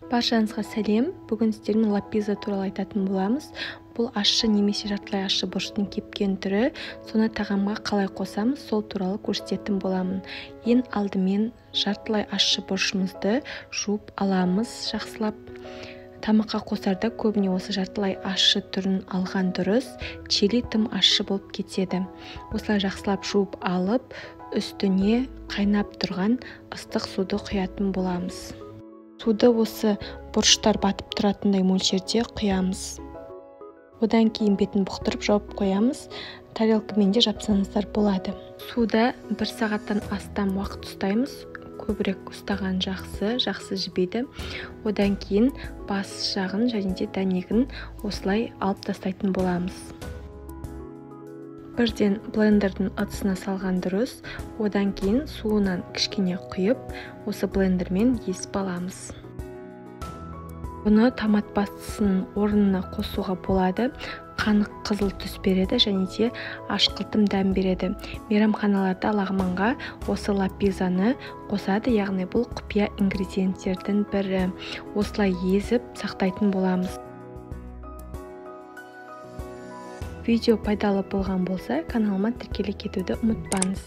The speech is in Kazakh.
Баршаңызға сәлем. Бүгін сіздермен лапиза туралы айтатын боламыз. Бұл ащы немесе жартылай ащы бұрыштың кепкен түрі. Соны тағамға қалай қосамыз, сол туралы көрсететін боламын. Ең алдымен жартылай ащы бұрышымызды жуып аламыз жақсылап. Тамаққа қосарда көбіне осы жартылай ащы түрін алған дұрыс, чили тым ащы болып кетеді. Осылай жақсылап жуып алып, үстіне қайнап тұрған ыстық суды құятын боламыз. Суды осы бұрыштар батып тұратындай мөлшерде құямыз. Одан кейін бетін бұқтырып жауып қоямыз. Тарелкамен де жапсаңыздар болады. Суда 1 сағаттан астам уақыт ұстаймыз. Көбірек ұстаған жақсы, жақсы жібиді. Одан кейін бас жағын және де дәнегін осылай алып тастайтын боламыз. Бірден блендердің ыдысына салған дұрыс. Одан кейін суынан кішкене құйып, осы блендермен езіп аламыз. Бұны томат пастасының орнына қосуға болады. Қанық қызыл түс береді және де ашқылтым дәм береді. Мейрамханаларда лағманға осы лапизаны қосады, яғни бұл құпия ингредиенттердің бірі. Осылай езіп сақтайтын боламыз. Видео пайдалы болған болса, каналыма тіркеле кетуді ұмытпаңыз.